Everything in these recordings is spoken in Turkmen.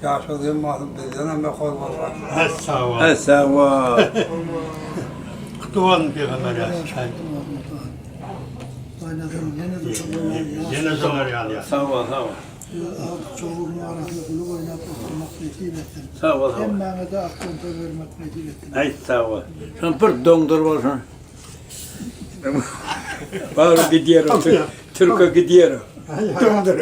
Ýaşy uzyn bolsun, bizdenem ýokary bolsun. Sag bol. Sag bol. Kutlu bolsun Pygamber ýaşy. Ýene şolar ýaly ýaş. Sag bol, sag bol. Sag bol, sag bol. Hemmäňize akgyn söz bermek nesip etsin. Aý, sag bol. Şony bir doňdur bolsun. Bary gidýär o. Türke gidýär o. Doňdur.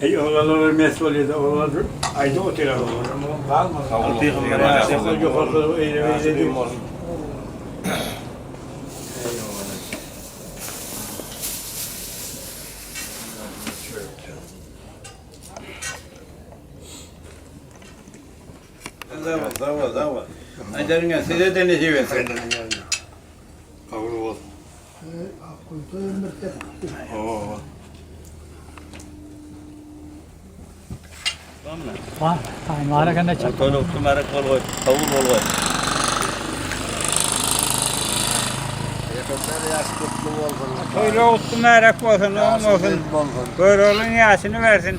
Eý oglanlar mes bolýar-da, oglanlar aýdyp otyrar olar. Galmaz. Pygamber ýaşy ýokarda eýle beýle diýip. Sag bol, sag bol, sag bol. Aýdaryňa size-de nesip etsin. Kabul bolsun. Toýlar gutly mübärek bolsun, oň bolsun. Göroglyň ýaşyny bersin.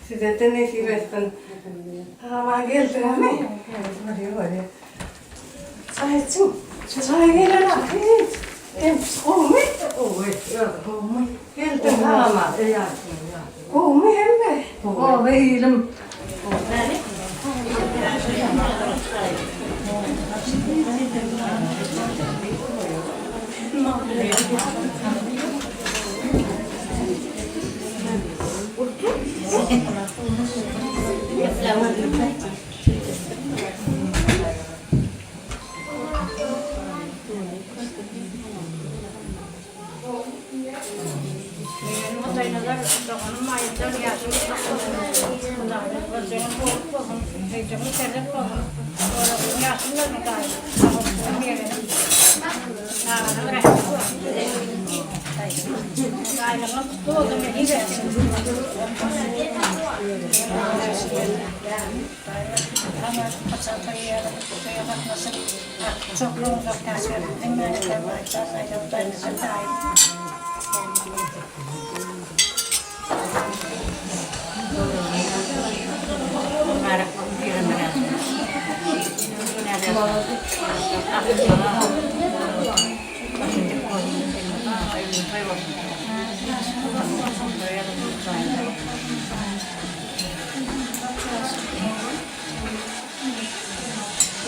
Size-de nesip etsin. Aman geldiňizmi? Bolýa, bolýa. Çaý içiň. Çaý gelenok hiç. Gowumy? Gowy. Gowumy? Geldiň aman. Gowumy hemme? Gowy ilim.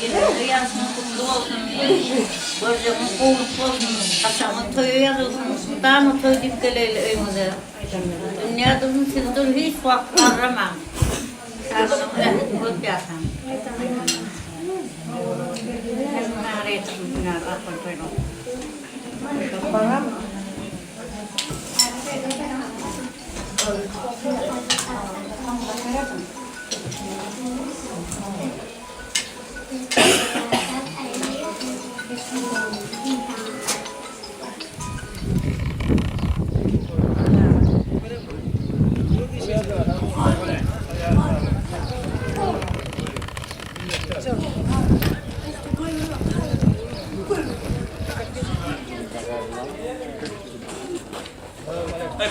Geljekde ýaşyňyz gutly bolsun. Görjegiňiz gowluk bolsun. Haçaňyz toýa ýazylsyn. Mydama toý diýip geleýli öýüňize. Dünýä dursun siz dur hiç wagt garramaň. Saglygyň ählisi köp ýaşaň.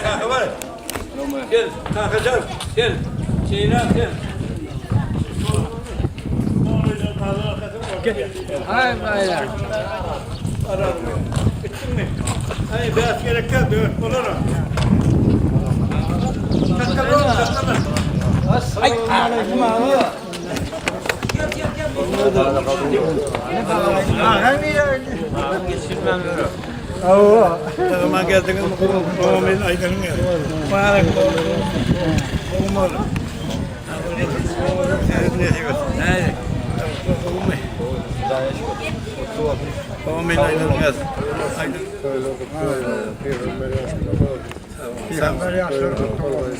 Kaka var. Gel kakacan gel. Ceylan gel. Gel. Hay baylar. Arar. Bittin mi? Hayır biraz gerek yok. Dört olur. Takla oğlum takla. Tamam geldiniz. Babamın aydınım ya. Mübarek olsun. Babamın aydınım ya. Aydın. Peygamber yaşları kutlu olsun.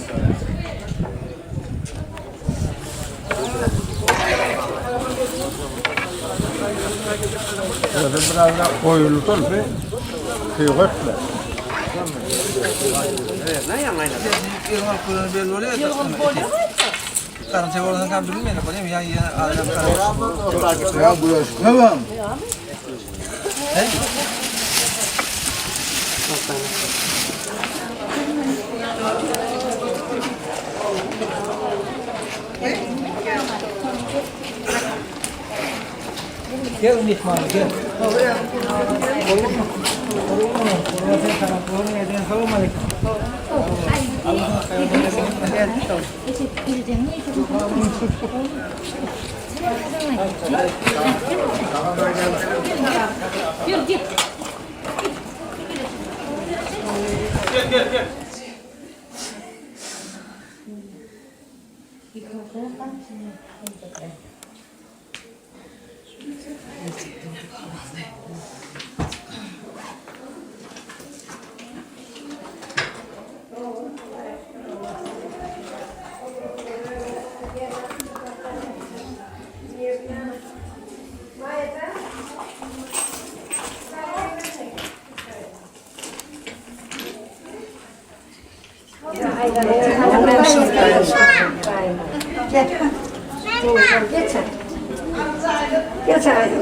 Geç ayda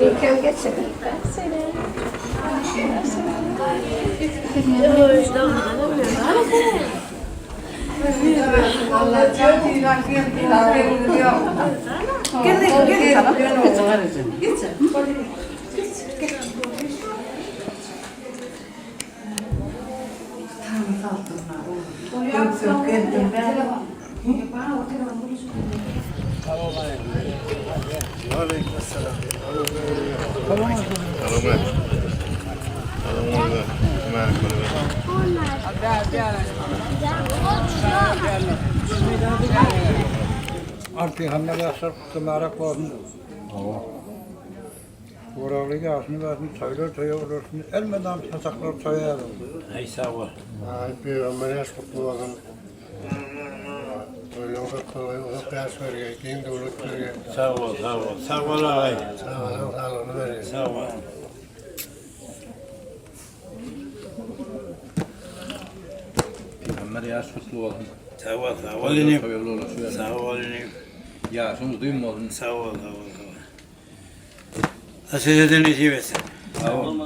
Bilkem geçin. Peygamber yaşlar kutlu mübarek olsun. Uğrarlı yaşını versin, toylar toya olursun. Elmeden yasaklar toya olsun. Ay sağ ol. Ay peygamber yaş kutlu olsun. Toylar kutlu olsun, uzak yaş verge, giň döwlet berge, Sağ ol, sağ ol. Sağ ol ağay. çagalaryň saglygyny berge. Sağ ol. Peygamber yaş kutlu olsun. Sağ ol, sağ ol inim. Toylar ulaşıyor. Sağ ol inim. Yaşın uzun olsun. Sağ ol, sağ ol, sağ ol. Size de nasip etsin. Sağ ol.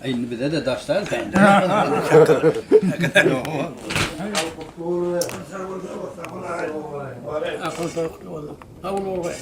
Ay bize de taşlar. Akıl kutlu olsun. Sağ ol ağay.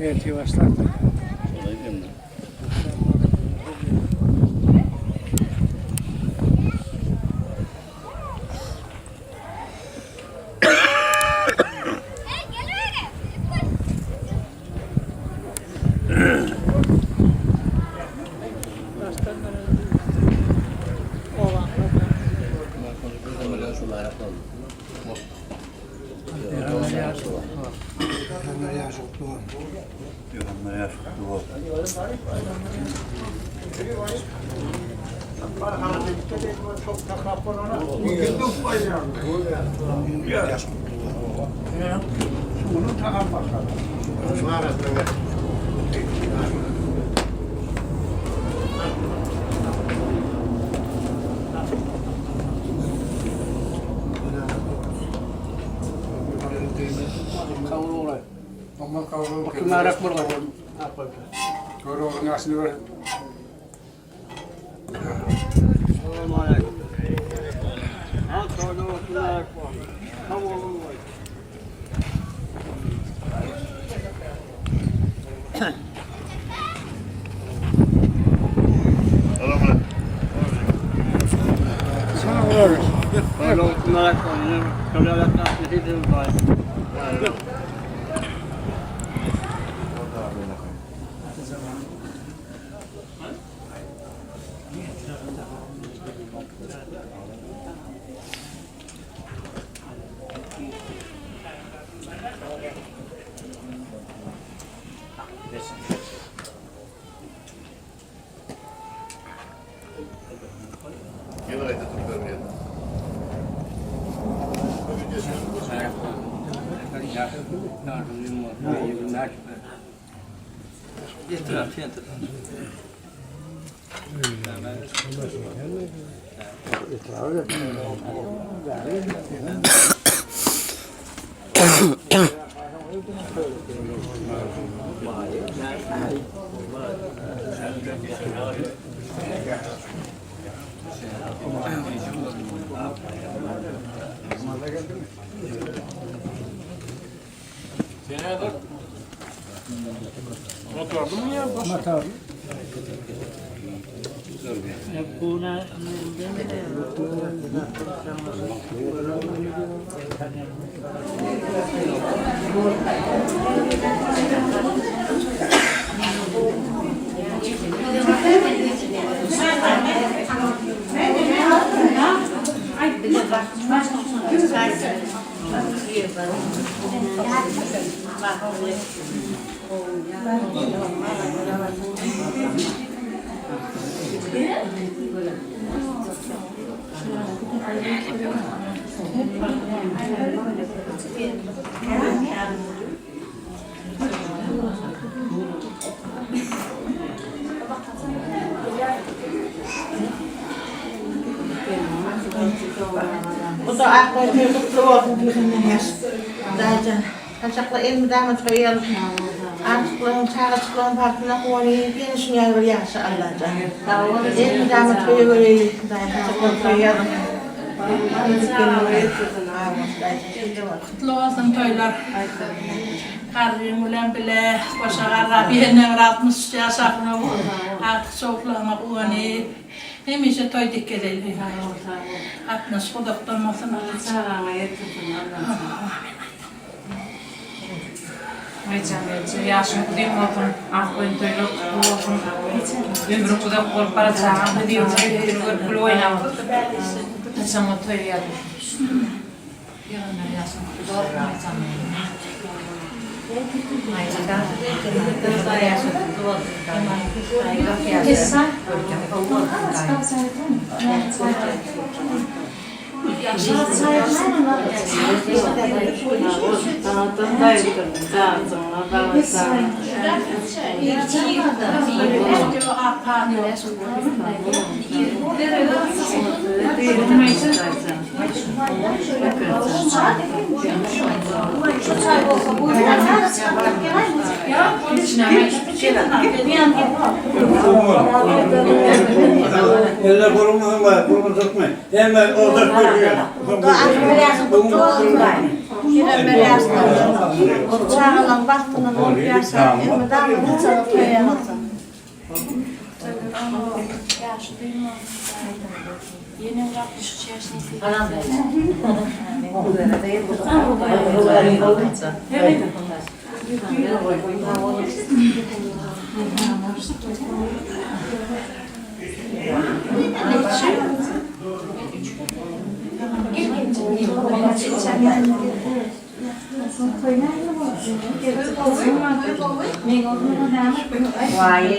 Erteki başlar. Peygamber yaşı kutlu olsun. Peygamber yaşı kutlu olsun. Mübarek bolsun. Görogluň ýaşyny gör. Mübarek olsun. Sag bolun. Bu da aklar kutlu olsun diýenler. Daýjan, saçakla elmydama toýal. Artyklaryň, çagajyklaryň bagtyna guwanyp, ýene şuň ýaly bir ýagşy Allajan. Elmydama toýa göreýli, Hudaýym saçakla toýal. Kutly bolsun toýlar. Garryň bilen bile goşa garrap ýene bir 63 ýaşapyň. Agtyk çowluklaryňa guwanyp, hemişe toý dik gezeli. Gatnaşyk uzakdan bolsun. Çagaňa ýetirsin Allah. Aýjan gelje, ýaşyň uzyn bolsun, ak boýun toýlar kutly bolsun. Ömrüň uzak bolup, bala çagaň hözirini hözirini görüp gülüp oýnap. Haçanda toý geldi. Pygamber ýaşyň kutly bolsun Aýjan. Eller burumuzun var, burumuz tutmayın. Hemen orada koyuyor. Pygamber ýaşyň Çagalaryň bagtyna bolup ýaşap, elmydama saçakla toýal olsun. Ýaşy duýmaly. Ýene bir 63 ýaş nesip. Waý,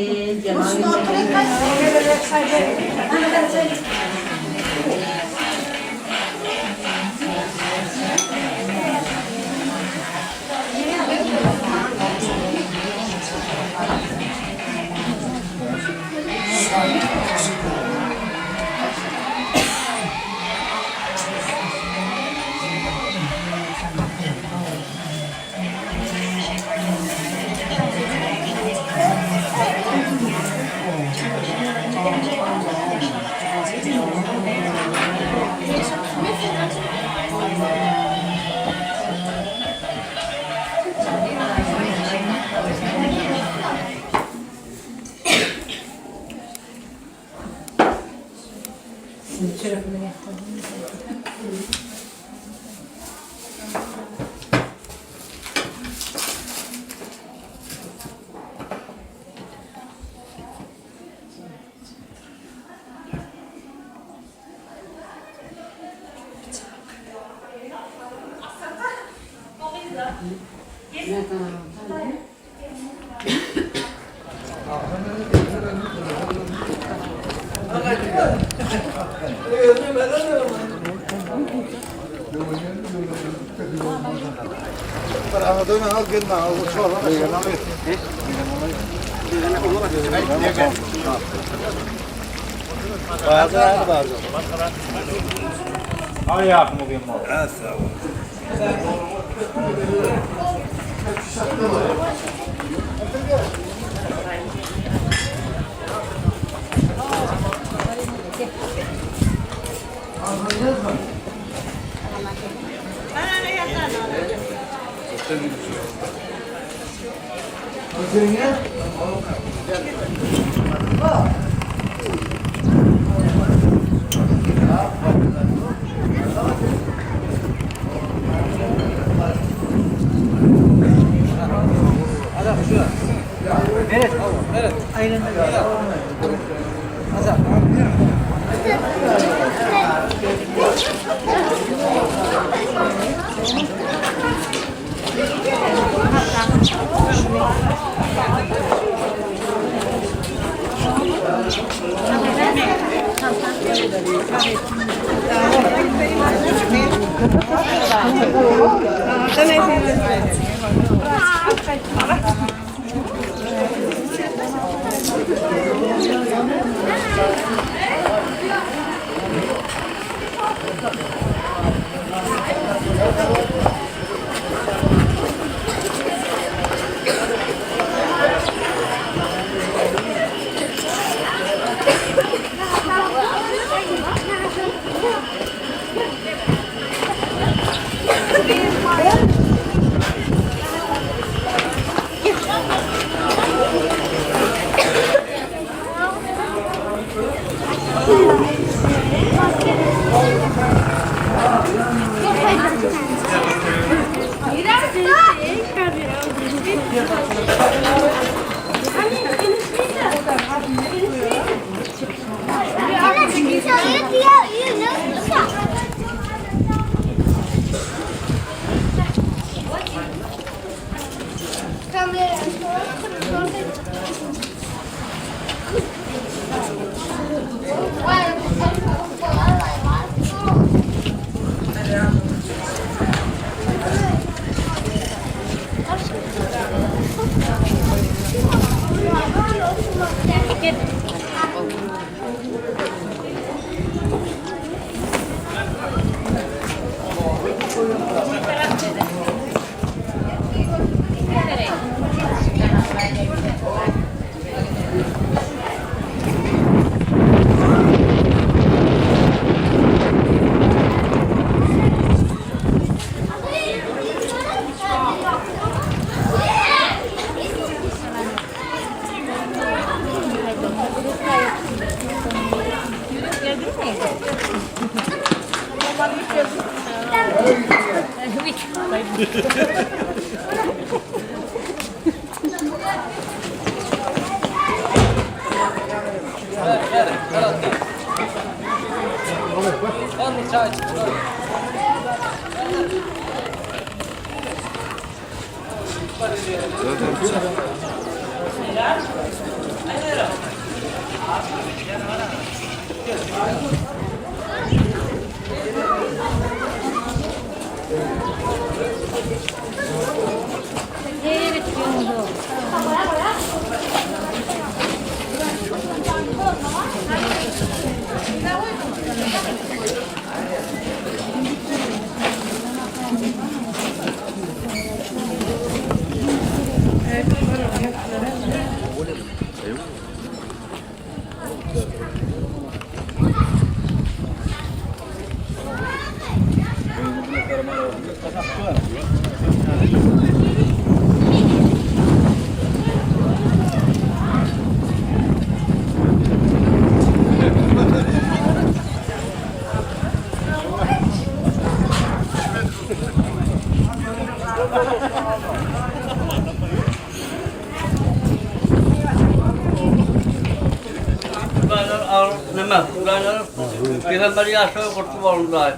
Pygamber ýaşawy gurtly bolundaý.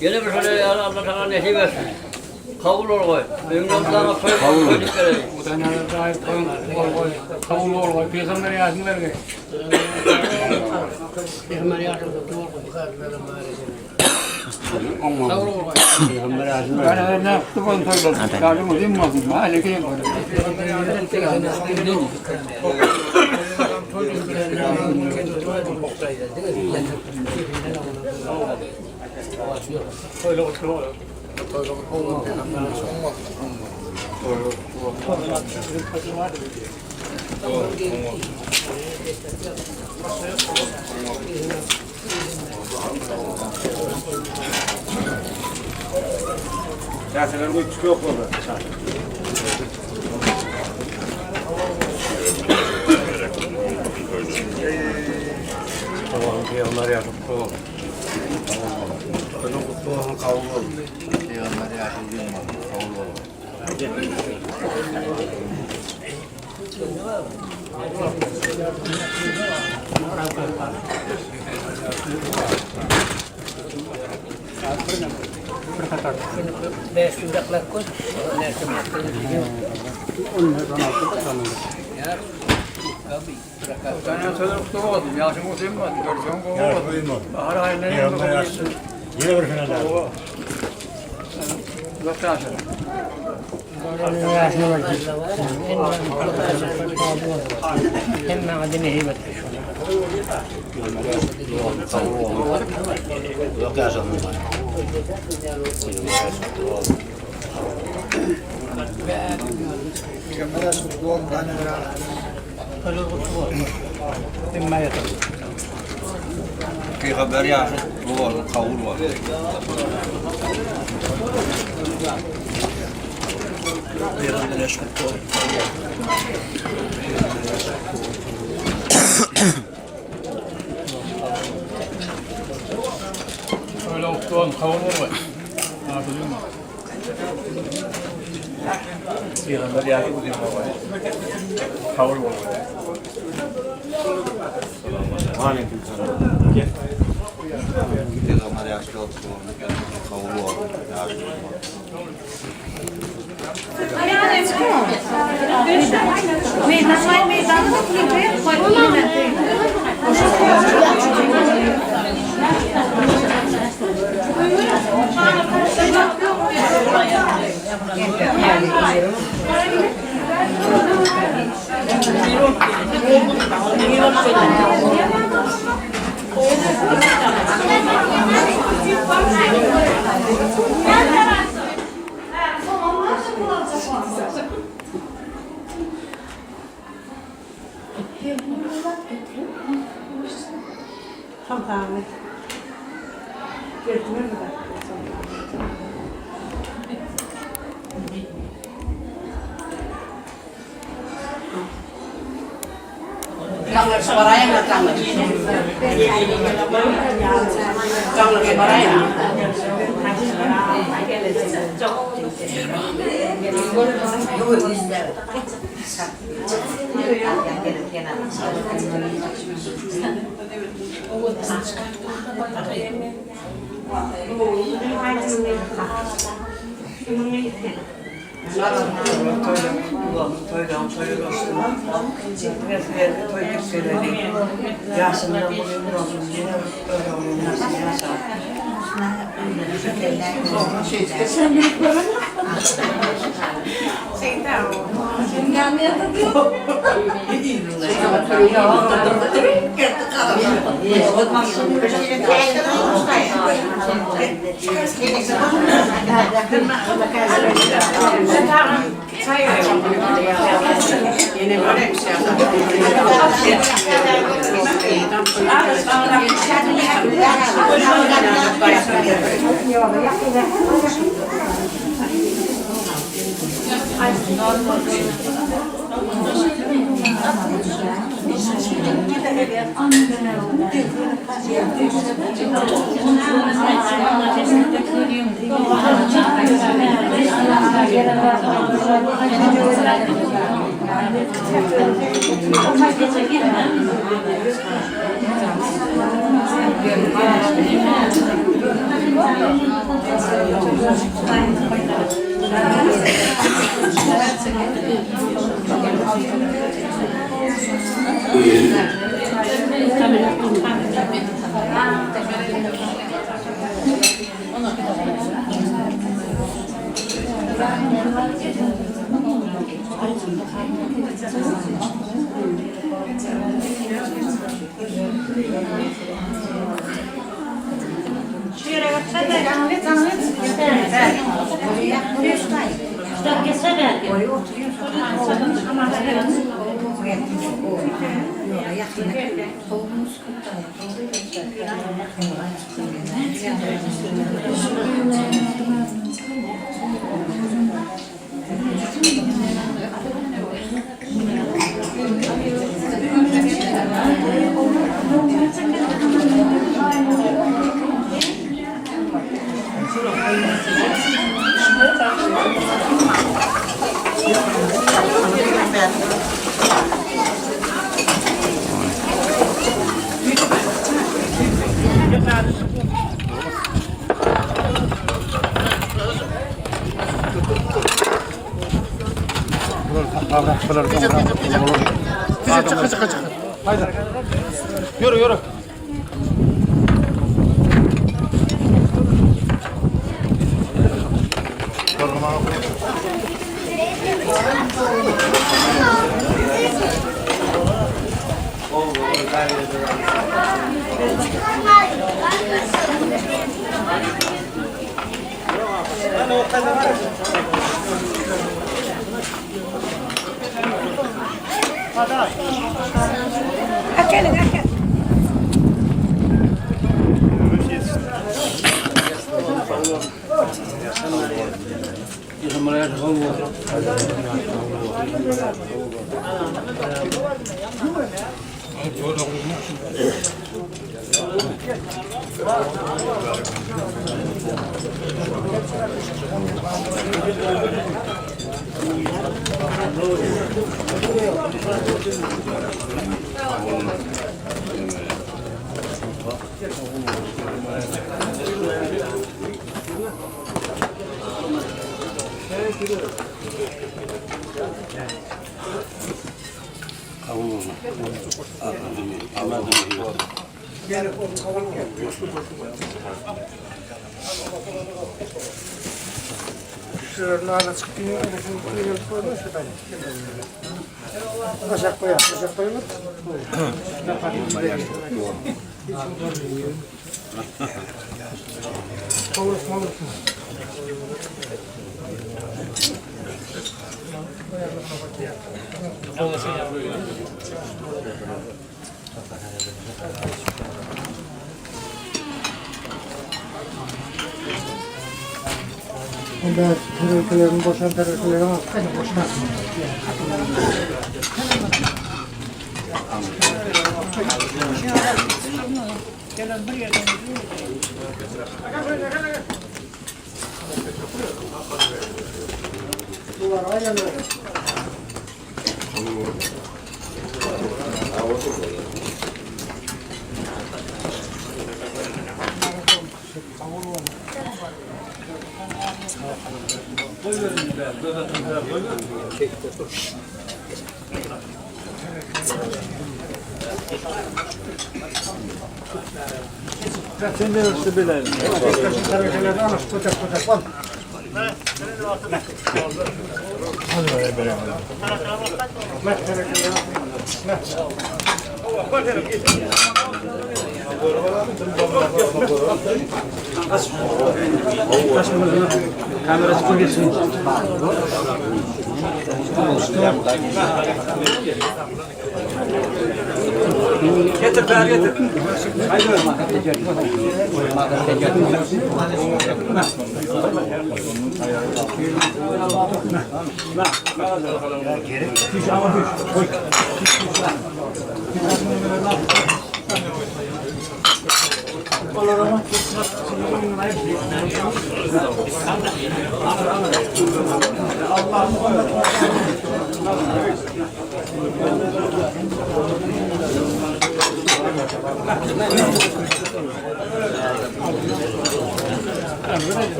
Ýene bir şöyle ýaly Allah tagala nesip etsin. Kabul bolgaý. Öňden saňa toý toý diýip geleýin. Hudaýnazar daýy toýuň kutly bolgaý. Kabul bolgaý. Pygamber ýaşyny bergeý. Pygamber ýaşyň kutly bolgaý. Pygamber ýaşyny bergeý. Kutly bolsun toýlar. Ýaşyň uzyn bolsun. Aleýkum. Käseler goýup çykyp boldy. Peygamber ýaşy kutly bolsun. Toýuň kutly bolsun, kabul bolsun. Peygamber ýaşy uzyn bolsun, kabul bolsun. Yine bir sene daha. Uzak yaşasın. Peygamber ýaşy kutly bolsun, kabul bolsun. Peygamber ýaşy kutly bolsun. Toýlar kutly bolsun, kabul bolgaý. Peygamber ýaşy uzyn bolgaý. Kabul bolgaý. Aleyküm selam. Peygamber ýaşy kutly bolsun, kabul bolsun. Ýaşy uzyn bolsun.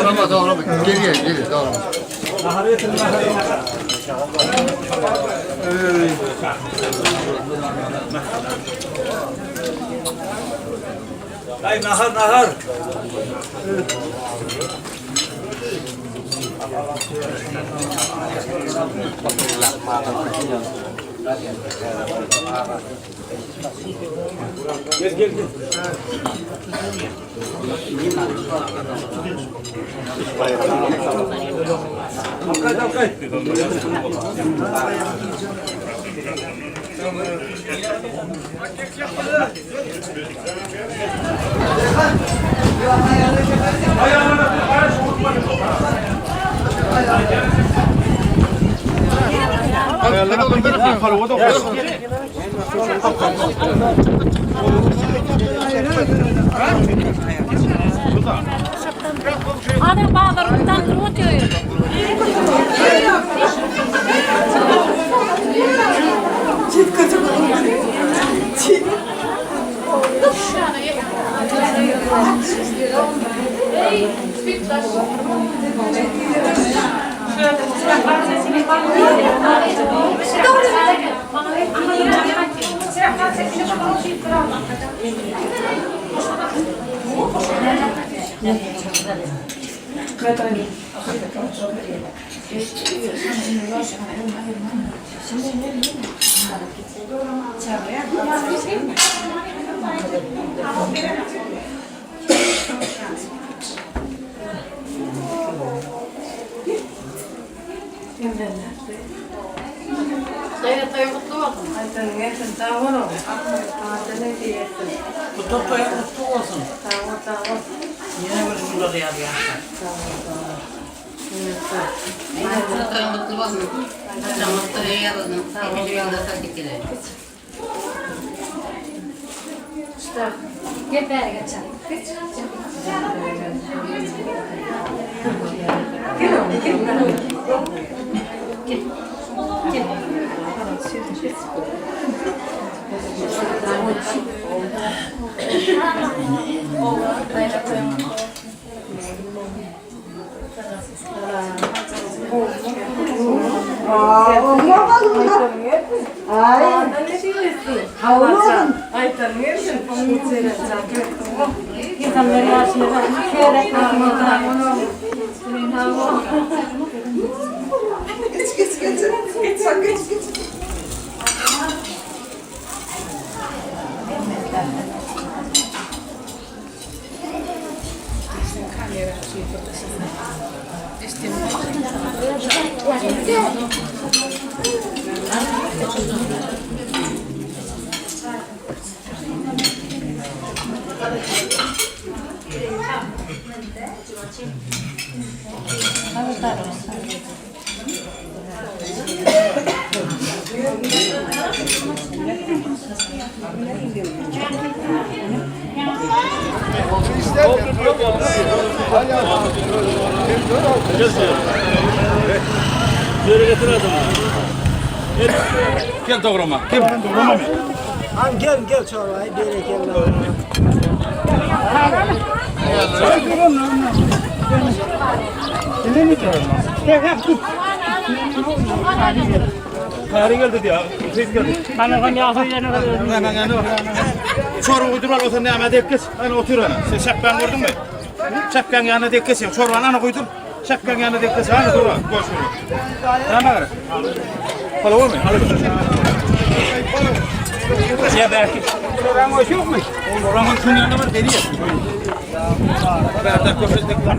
Doğrama doğrama. Geliyor geliyor doğrama. Ay nahar nahar. Gel gel gel. Kalkay kalkay. Adam bazaryndan durup oturuyor. Daýa toýuň gutly bolsun. Aýtanyň gelsin, sag bol oglum. Alla nesip etsin. Kutlu toýuň gutly bolsun. Sag bol, sag bol. Ýene bir şular ýaly ýaşa. Sag bol, sag bol. Minnetdar. Kutlu toýuň gutly bolsun. Saçagyňyz toýa ýazylsyn. Hemişe ýolda toý dikeleýin. Gel bäri geç. Geç. Gel oglum, gel. Gel. Gel. Gel dograma. Gel dograma mı? Am gel gel çorbayı berekella. Tarih geldi diyor. Ses geldi. Çorba uydur al otur ne dek kes. Hani otur ana. Sen şapkan gördün mü? Şapkan yanına dek kes. Çorbanı ana koydur. Şapkan yanına dek kes. Hani dur. Koş şunu. Tamam. Palav mı? Al. Ya belki. Çorban yok mu? Oranın şunun yanında var deli ya. Berdak köşesinde var.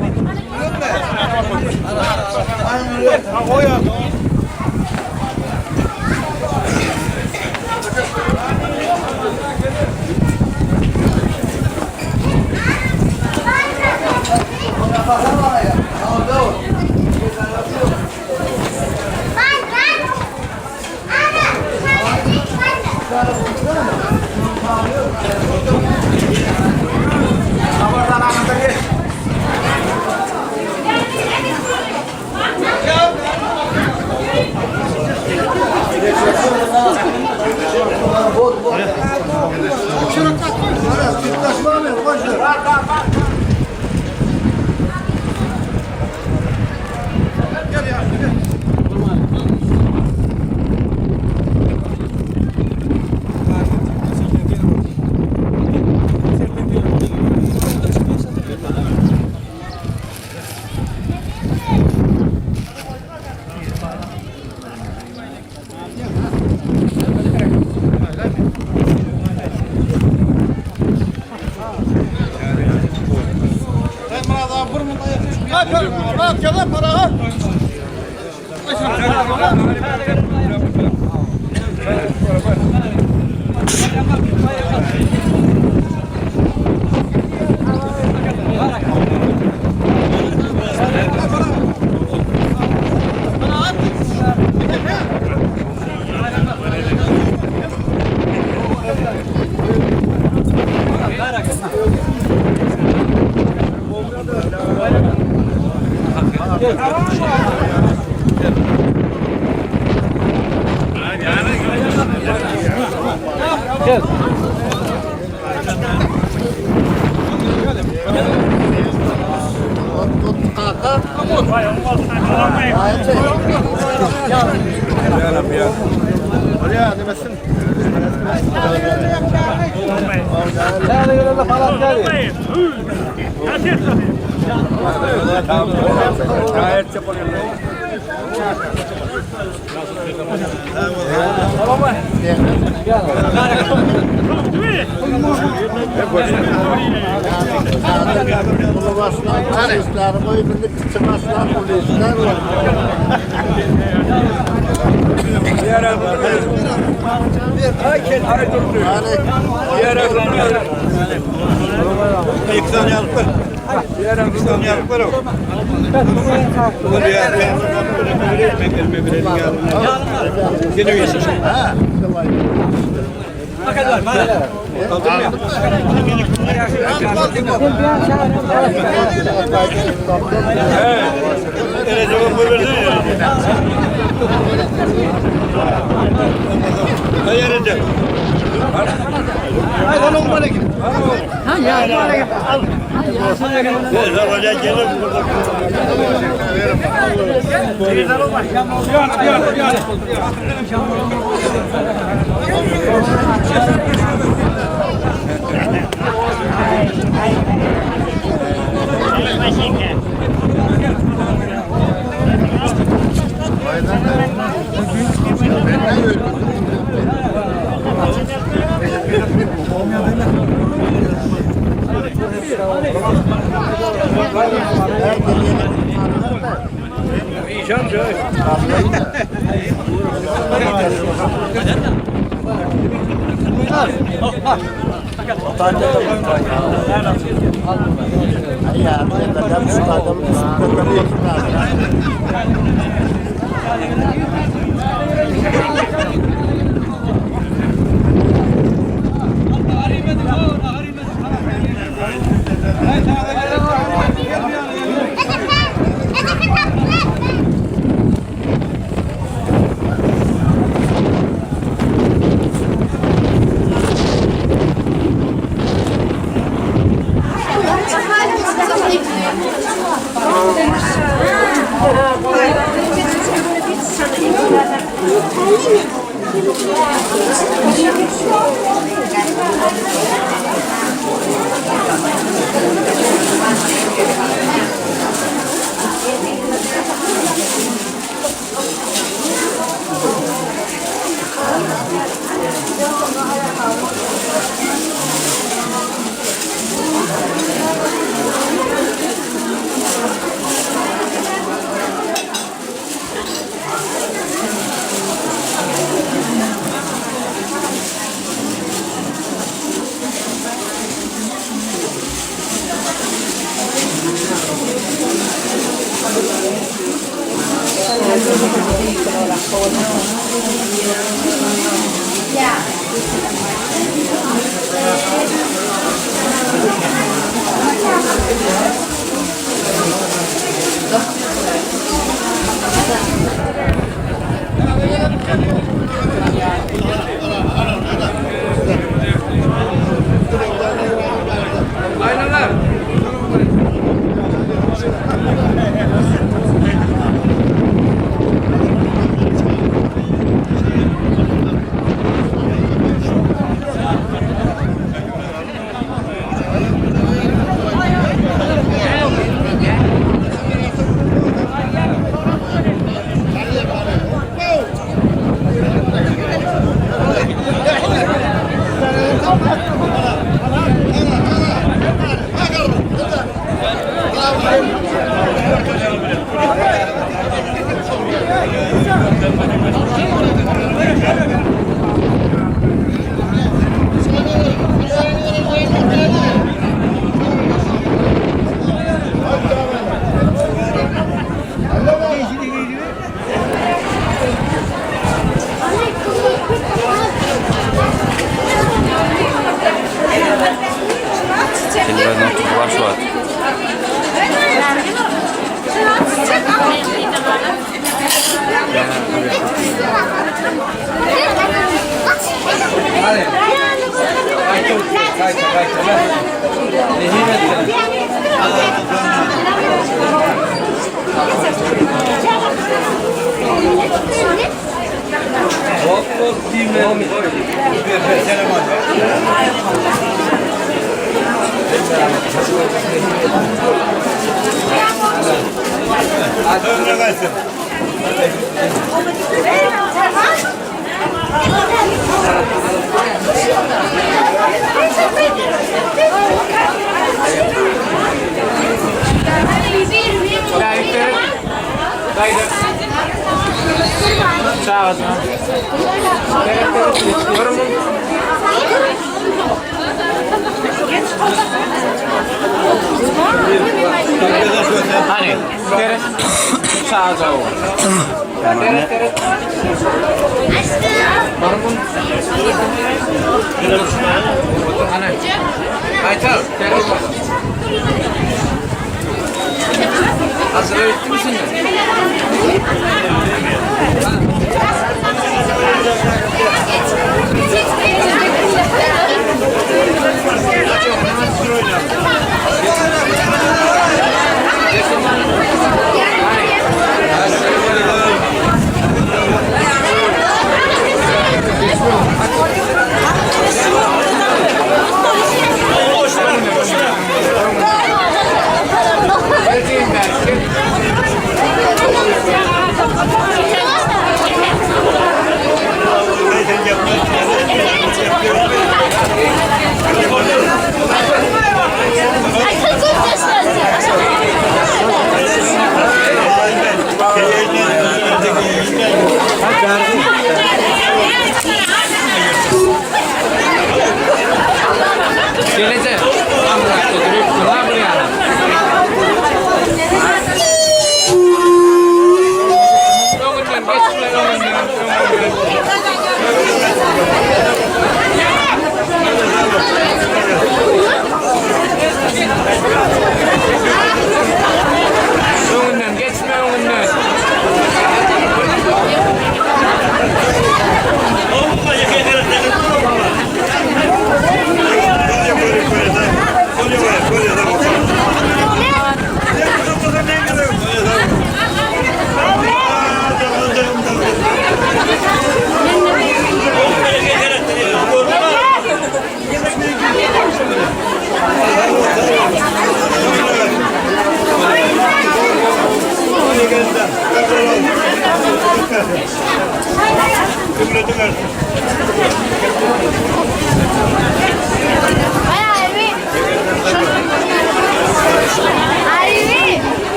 Telewizor oturyp var şu wagt.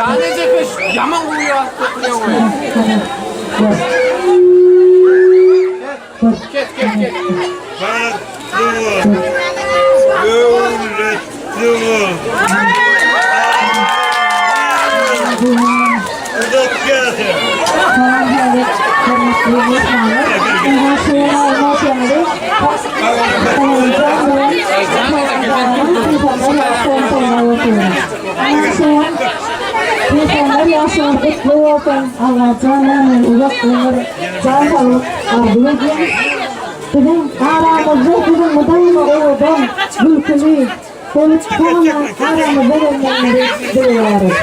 Aýjan ejekeş ýaman gowy ýazyp getirýäň we. Kes kes kes. Bagtly bol. Döwletli bol. Uzak ýaşa. Salam häzir hormatly myhmanlar. Ynha şu Peygamber ýaşyňyz gutly bolsun, Allajan näme uzak ömür, jan saglyk arzuw edýän. Biziň aramyzda siziň mydama owadan, gülküli bolup sag-aman aramyzda bolmagyňyzy dileýäris.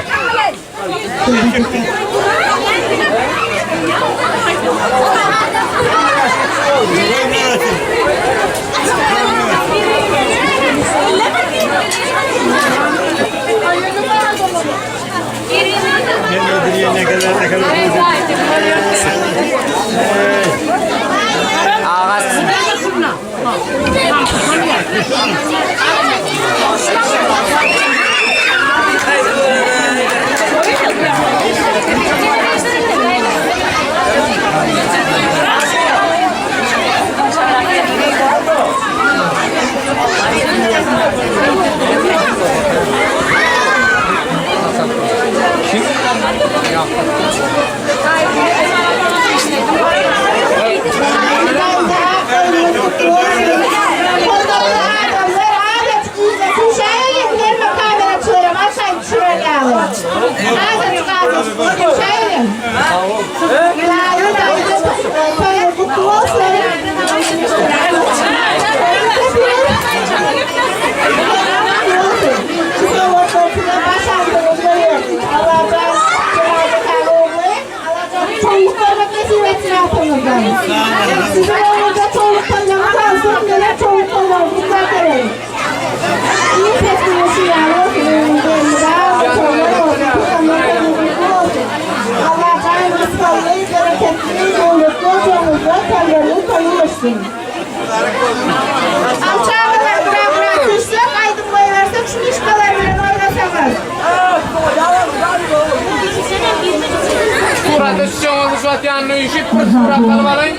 Surata düşýäňiz şu wagt ýanyna üýşüp bir surat alyp alaýyn.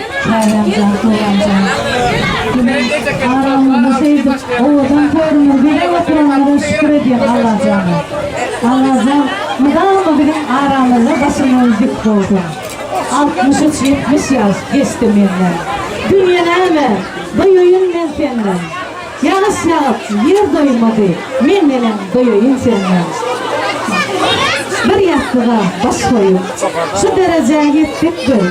Aramyzda şeýdip owadan toýumyzy bezäp oturanyňyza şükür edýän Allajana. Allajan mydama biziň aramyzda başymyz dik bolsun. 63 70 ýaş geçdi menden. Dünýe näme, doýaýyn men senden. Ýagyş ýagyp ýer doýmady, men neneň doýaýyn senden. Bir ýassyga baş goýup, şu derejä ýetdik biz.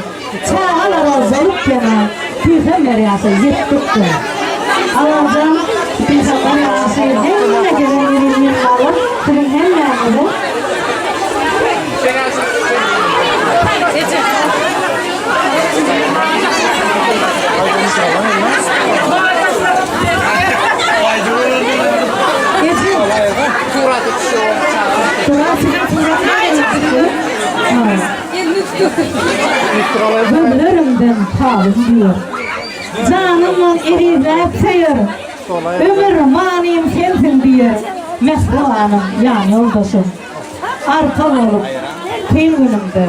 Çagalara bolup pena, pygamber ýaşa ýetdik biz. Allajan pygamber ýaşy hemme gelen ýeri myhmanlar siziň hemmäňize. Gözlerimden halym diýer. Janymdan ezizläp söýer. Ömür manym sensiň diýer. Mähribanym, ýan ýoldaşym. Arka bolup, kyn günümde.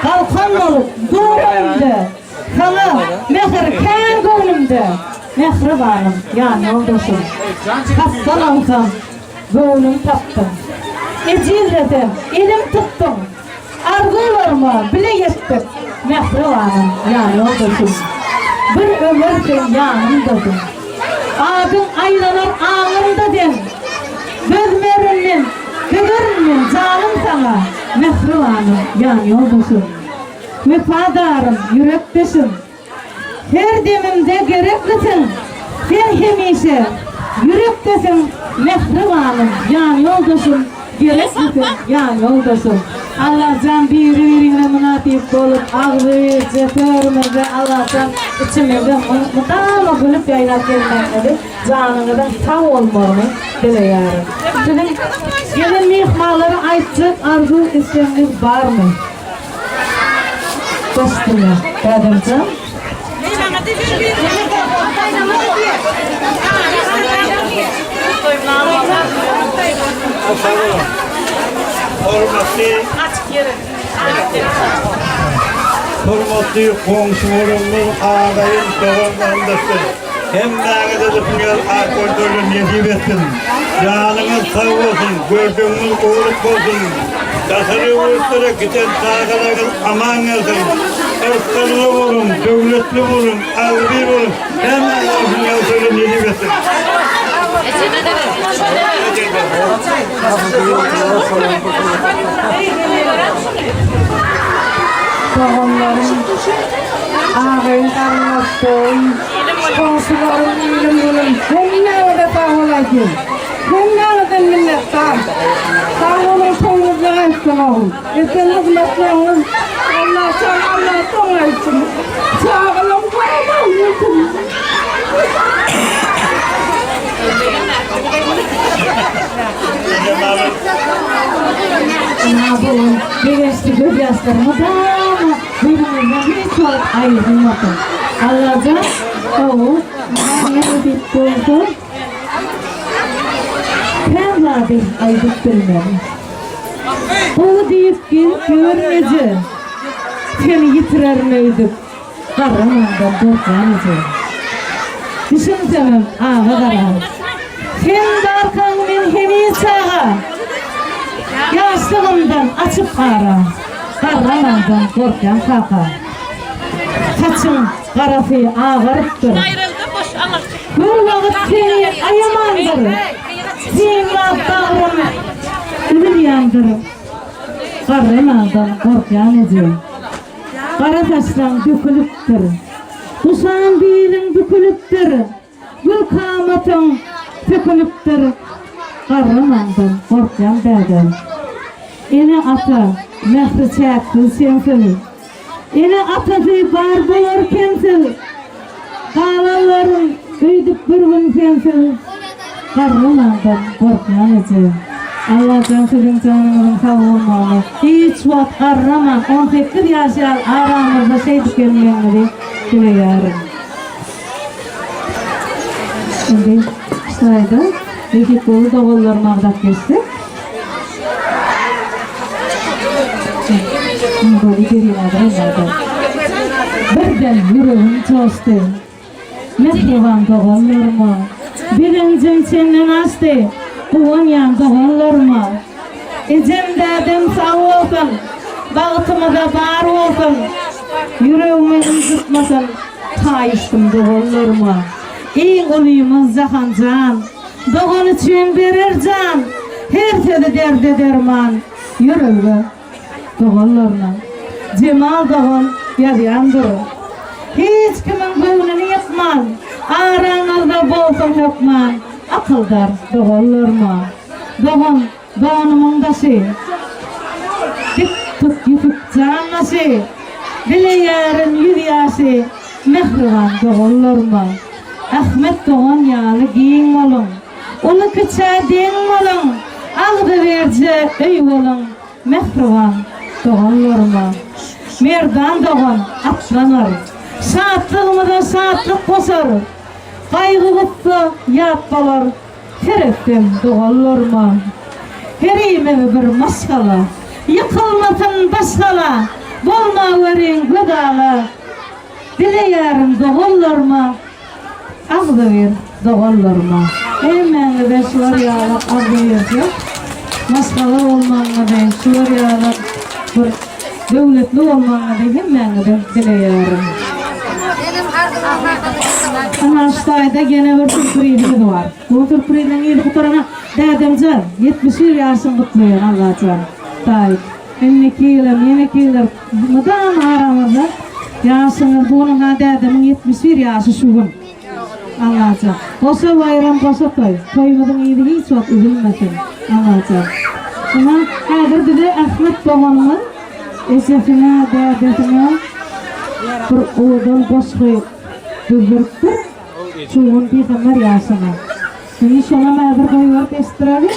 Galkan bolup, dur öňümde. Saňa mähir kän göwnümde. Mähribanym, ýan ýoldaşym. Hassalansam, göwnüm tapdyň. Ejizlesem, elim tutduň. Arzuwlaryma bile ýetdik, Mähribanym, ýan ýoldaşym. Bir ömür sen ýanymdasyň. Adyň aýlanar aňymda sen. Dözmerin men, dözerin men janym saňa, Mähribanym, ýan ýoldaşym. Wepadarym, ýürekdeşim. Her demimde gereklisiň, Sen hemişe ýürekdesiň, Mähribanym, ýanýoldaşym, Gereklisiň, ýanýoldaşym. Allajan biri-biriňize mynasyp bolup, agzybirje törümizde Allajan içimizde mydama gülüp ýaýnap gezmegiňizi, janyňyzyň sag bolmagyny dileýärin. Siziň gelen myhmanlara aýtjak arzuw-islegiňiz barmy? Başdyna, Bädemjan. Hormatly Hormatly goňşularymyz, agaýyn, dogan-garyndaşlar! Hemmäňize düşünýän ak goldaýlar nesip etsin! Janyňyz sag bolsun, gördügiňiz gowulyk bolsun! Daşary ýurtlara giden çagalaryňyz aman gelsin! Rysgally boluň, döwletli boluň, agzybir boluň! Hemmäňize düşünýän toýlar nesip etsin! Doganlarym, agaýyn garyndaşlarym, goňşularym, ilim-günüm hemmäňize sag bol aýdýan. Hemmäňizden minnetdar. Sag boluň, toýuňyzda gaýtsyn ogul. Eden hyzmatlaryňyz Allahjan Allah soň aýtsyn. Çagalam sag bolsun. Ynha bu gün begençli göz ýaşlary mydama gözüňizden hiç wagt aýrylmasyn. Allajan gowy näme diýip bolsa kän zady aýdyp bilmen. Gowy diýip gezip ýörün eje. Seni ýitirerin öýdüp. Garramandan gorkýan eje. Düşünsemem aga gara. Sen barkaň men heniz çaga. Ýaşlygymdan açyp ara. Garramandan gorkýan kaka. Saçyň garasy agarypdyr. Bir wagt seni aýamandyr. Synlap bagrym üzülýändir. Garramandan gorkýan eje. Gara saçlaň dökülipdir. Guşan biliň bükülipdir. Gül kamatyň sökülipdir. Garramaňdan gorkýan däde. Ene-ata mähri çäksiz sensiz. Ene-atasy bar bolar kemsiz. Galanlaryn öýdüp bir gün sensiz. Garramaňdan gorkýan eje. Allajan siziň janyňyzyň sag bolmagyny, hiç wagt garraman 18 ýaş ýaly aramyzda şeýdip gelmegiňizi dileýärin. Indi şaýda nesip bolsa doganlarymy agzap geçsek. Birden ýüregim joşdy. Mähriban doganlaryma. Begenjim çenden aşdy. Guwanýan doganlaryma. Ejem dädem sag bolsun. Bagtymyza bar bolsun. Ýüregimi ynjytmasyn. Haýyşdym doganlaryma. Iň ulymyz Jahanjan. Dogan üçin berer jan. Her sözi derde derman. Ýörelge doganlaryna. Jemal dogan ýazýandyr. Hiç kimiň göwnüni ýykman, Araňyzda bolsun hökman, Akyldar doganlaryma. Dogan, donumyň daşy, Dik tut Ýusup jan başy, Dileýärin ýüz ýaşy, Mähriban doganlaryma. Ahmet dogan ýaly giň boluň, Uly-kiçä deň boluň, Agzybirje öý boluň, Mähriban doganlaryma. Merdan dogan atlanar, Şatlygymyza şatlyk goşar, Gaýgy-gussa ýat bolar, Seretsem doganlaryma. Herimiz bir maşgala, Ýykylmasyn baş gala, Bolmaweriň göz ala, Dileýärin doganlaryma. Agzybir doganlaryma hemmäňize şular ýaly agzybirlik maşgala bolmagyňyzy şular ýaly bir döwletli bolmagyňyzy hemmäňize dileýärin. Ana şu taýda ýene bir sürprizimiz bar. Bu sürpriziň yzy gutarana dädemjan 71 ýaşyň gutlaýan Allajan. Daýy indiki ýylam ýeneki ýyllar Mydama aramyzda ýaşyňyz bu günüň ha dädemiň 71 ýaşy şu gün. Allajan. Goşa baýram goşa toý. Toýumyzyň yzy hiç wagt üzülmesin. Allajan. Ynha häzir bize Ahmet doganymyz ejesine, dädesine bir owadan goşgy düzdüripdir. Şu gün pygamber ýaşyna. Indi şonam häzir goýberip eşitdiräli.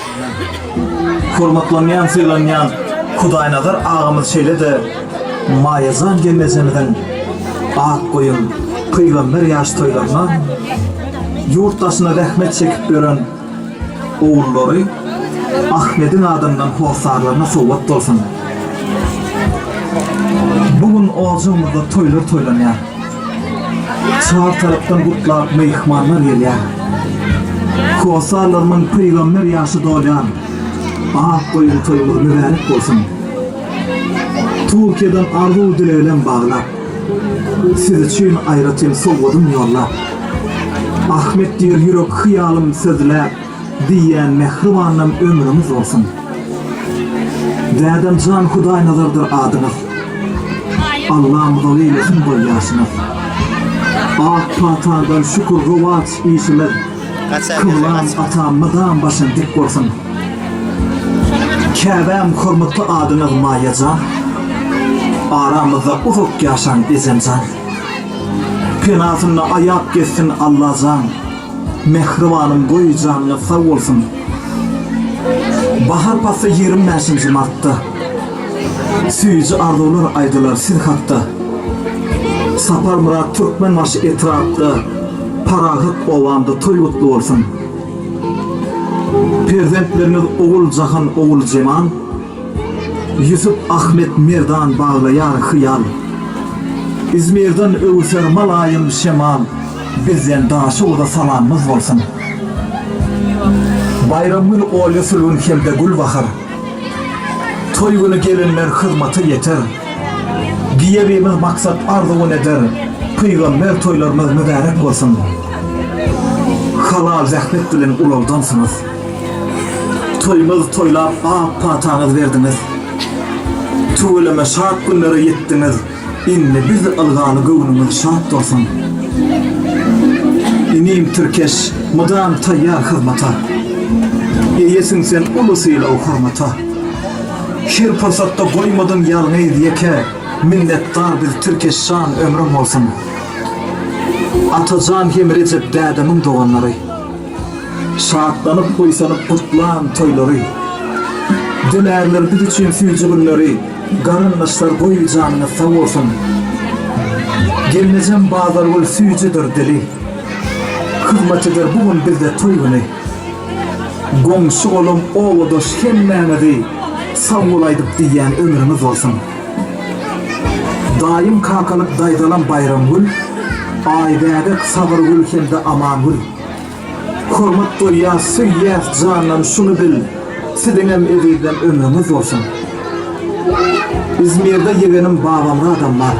Hormatlanýan, sylanýan Hudaýnazar agamyz şeýle-de Maýajan gelnejemiziň ak goýun pygamber ýaş toýlaryna ýurt daşynda zähmet çekip ýören ogullary. Ahmediň adyndan hossarlaryna sowgat bolsun. Bu gün ojagymyzda toýlar toýlanýar. Çar tarapdan gutlap myhmanlar gelýär. Hossarlarymyň pygamber ýaşy dolýar. Ak goýun toýumyz mübärek bolsun. Türkiýeden arzuw-dileglem baglap. Siz üçin aýratyn sowgadym ýollap. Ahmet diýr ýürek hyýalym sözläp. Diýýän mähribanlam ömrüňiz bolsun. Dädem jan Hudaýnazardyr adyňyz. Allam uzak eýlesin boý ýaşyňyz. Ak pataňdan şükür rowaç işimiz. Kyblam atam mydam başyň dik bolsun. Käbäm hormatly adyňyz Maýajan. Aramyzda uzak ýaşaň ejemjan. Penasynda aýap gezsin Allajan. Mähribanym goý janyňyz sag bolsun. Bahar pasly 25-nji martda. Süýji arzuwlar aýdylar siz hakda. Saparmyrat Türkmenbaşy etrapda Parahat obamda toý gutly bolsun. Perzentleriňiz Oguljahan Oguljemal, Ýusup Ahmet Merdan baglaýar hyýal. Izmirden öwser mylaýym şemal. Bizden Daşoguza salamymyz bolsun. Baýramgül Olýa Sülgün hem-de Gülbahar. Toý güni gelinler hyzmata ýeter. Giýewimiz maksat arzuwyn eder. Pygamber toýlarymyz mübärek bolsun. Halal zähmet bilen ulaldansyňyz. Toýumyz toýlap ak pataňyz berdiňiz. Tüweleme şat günlere ýetdiňiz. Indi biz ylgaly göwnüňiz şat bolsun. Inim Tirkeş mydam taýýar hyzmata. Eýesiň sen uly sylag hormata. Her pursatda goýmadyň ýalňyz ýeke minnetdar biz Tirkeş jan ömrüň bolsun. Atajan hem Rejep dädemiň doganlary. Şatlanyp buýsanyp gutlan toýlary. Dilärler biz üçin süýji günleri. Garyndaşlar goý janyňyz sag bolsun. Gelnejem Bazargül süýjüdir dili. Hyzmat eder bu gün bizde toý güni. Goňşy golam obadaş hemmäňizi sag bol aýdyp diýýän ömrüňiz bolsun. Daýym kakalyk daýzalam Baýramgül, Aýbäbek Sabyrgül hemde Amangül. Hormat goýýas söýýäs jandan şuny bil siziňem ezizlem ömrüňiz bolsun. Izmirde ýegenim Babamyradam bar.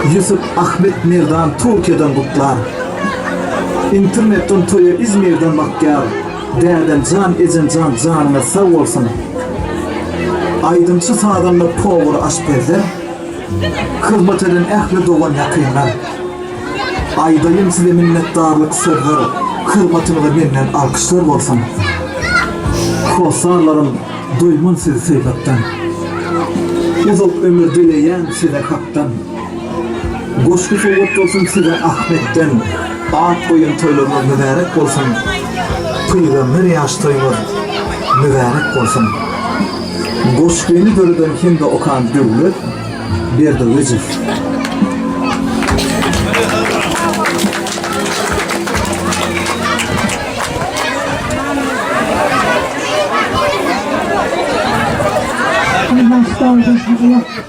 Ýusup Ahmet Merdan Türkiýeden gutlar. Internetden toýa Izmirden bakýar. Dädemjan ejemjan janyňyz sag bolsun. Aýdymçy sazanda powur aşpezler. Hyzmat eden ähli dogan ýakynlar. Aýdaýyn size minnetdarlyk sözler, Hyzmatyňyza menden alkyşlar bolsun. Hossarlarym doýman sizi söýmekden. Uzak ömür dileýän size Hakdan. Goşgy sowgat bolsun size Ahmetden. Ak goýun toýlaryňyz mübärek bolsun. Pygamber ýaş toýuňyz mübärek bolsun. Goşgyny döreden hem-de okan Döwlet Berdiwejow.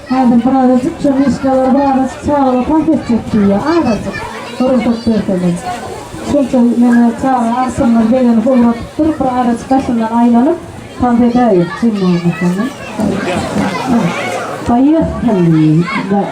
Häzir birazajyk şu mişkalar birazajyk çagalar tans etjek diýýär. Azajyk rugsat berseňiz. Şunça meni çaga agşamlar begenip ugradypdyr. Bir azajyk daşyndan aýlanyp tans edäýjek jim bolmasaňyz. Poýehali. Da.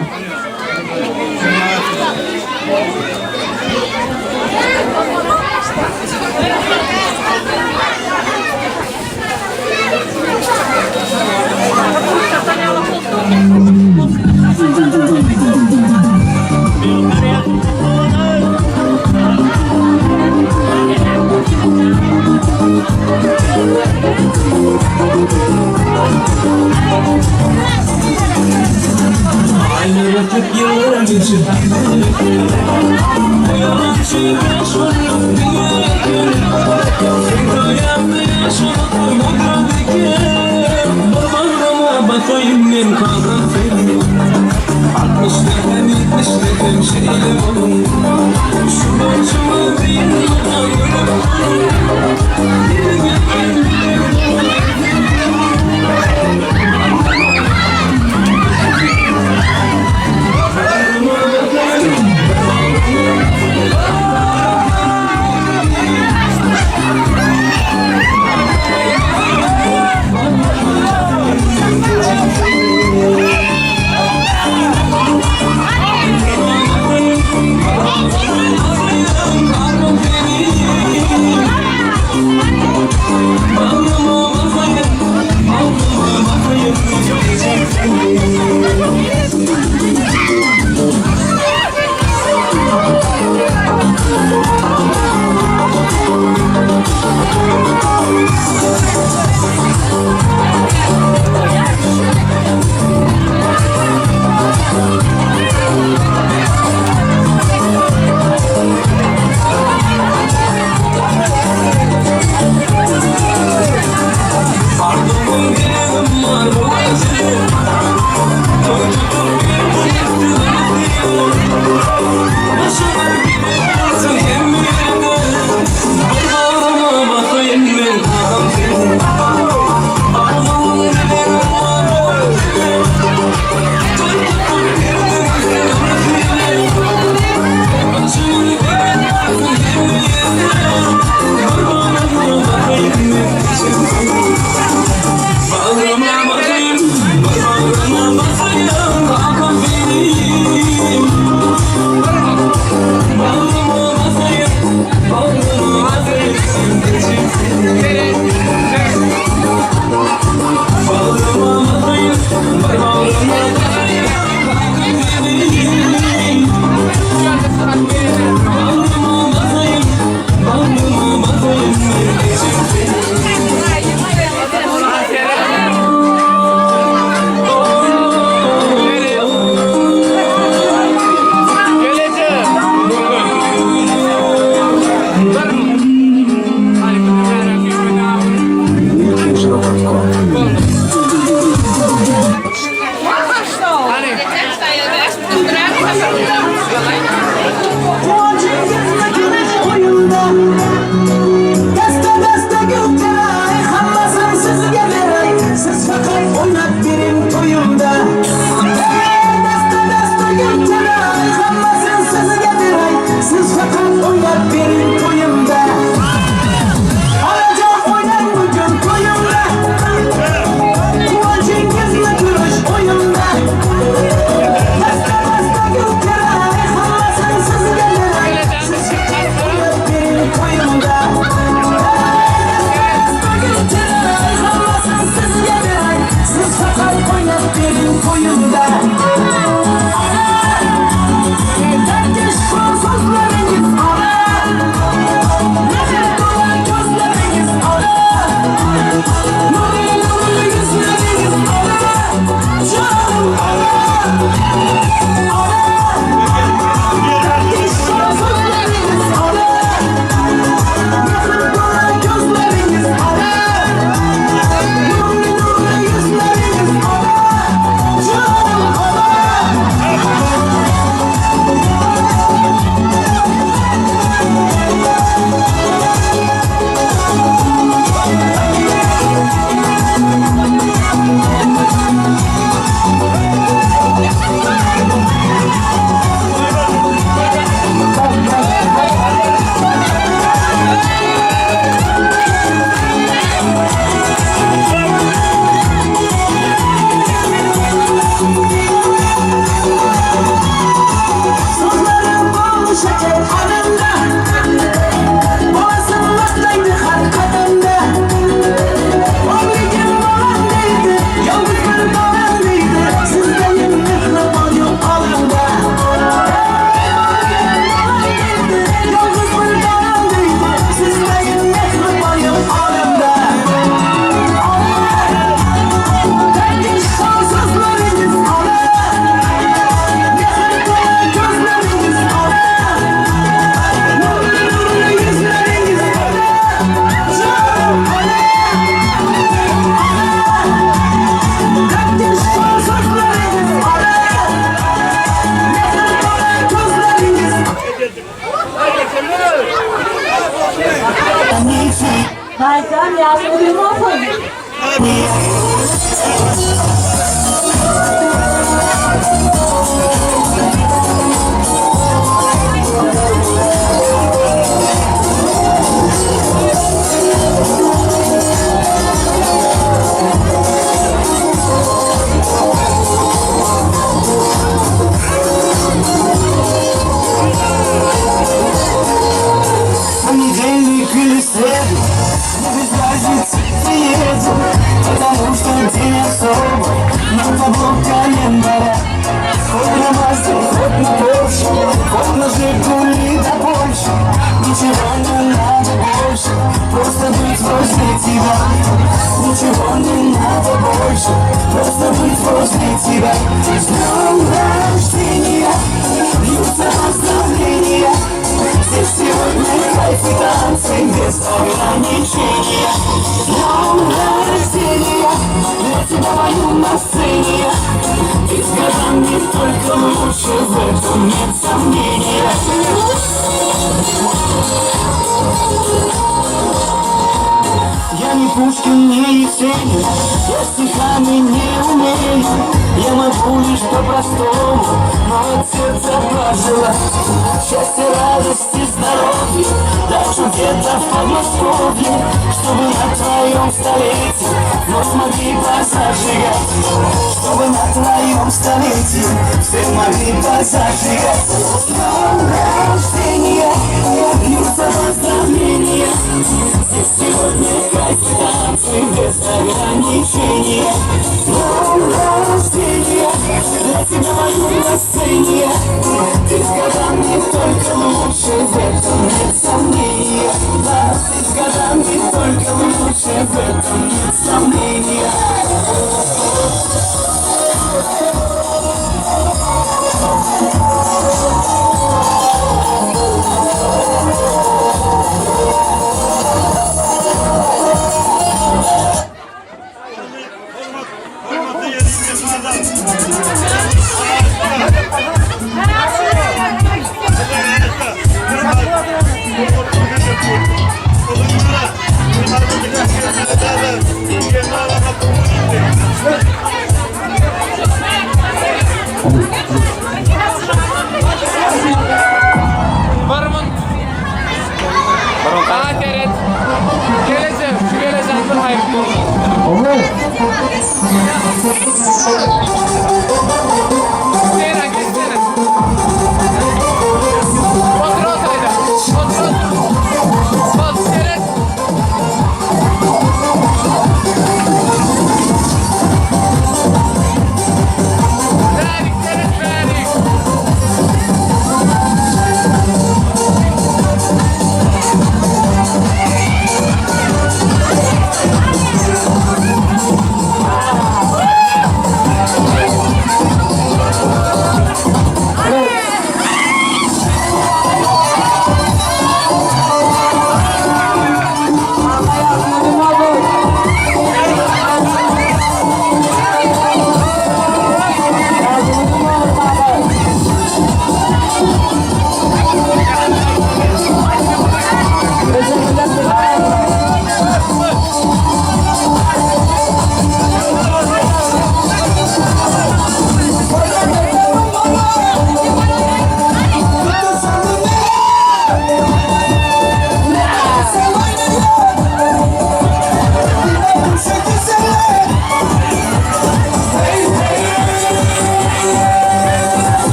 Daýjan ýaşyň uzyn bolsun.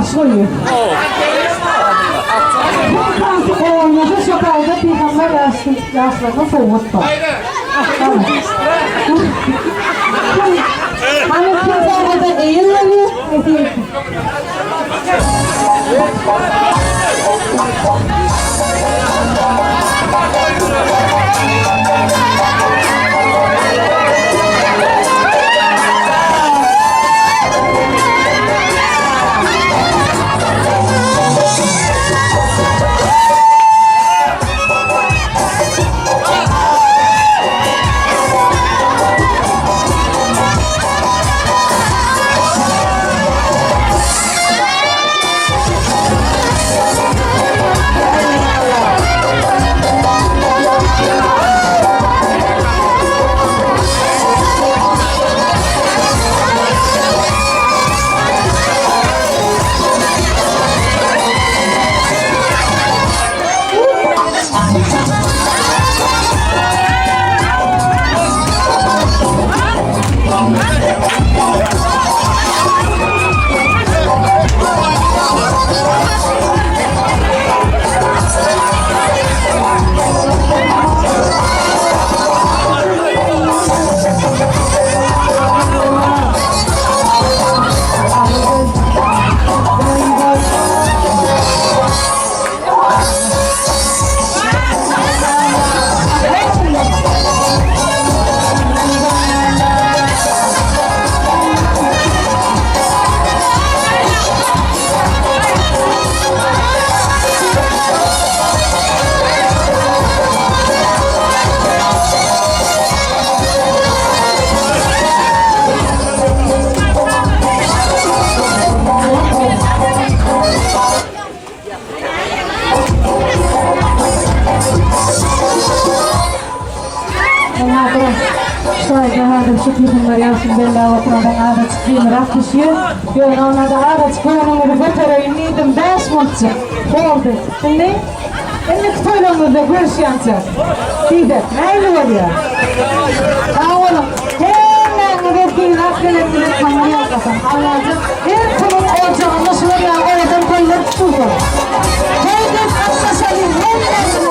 Ýaryş goýýas. Kim tansy gowy oýnasa şo taýda pygamber ýaşlaryna sowgat bar. Hany kim sowgada eýe bolýar? Nesip etsin. Ýöne onda-da azajyk göwnüňizi götereýin diýdim, bäş minutjyk. Boldy. Indi indiki toýlaryňyzda görüşýänçäk. Diýsek, nähili bolýar? Sag boluň. Hemmäňize sylap geleniňize Taňry ýalkasyn. Allajyk her kimiň ojagynda şular ýaly owadan toýlar tutulsyn. Toý diýip gatnaşalyň hemmämiz.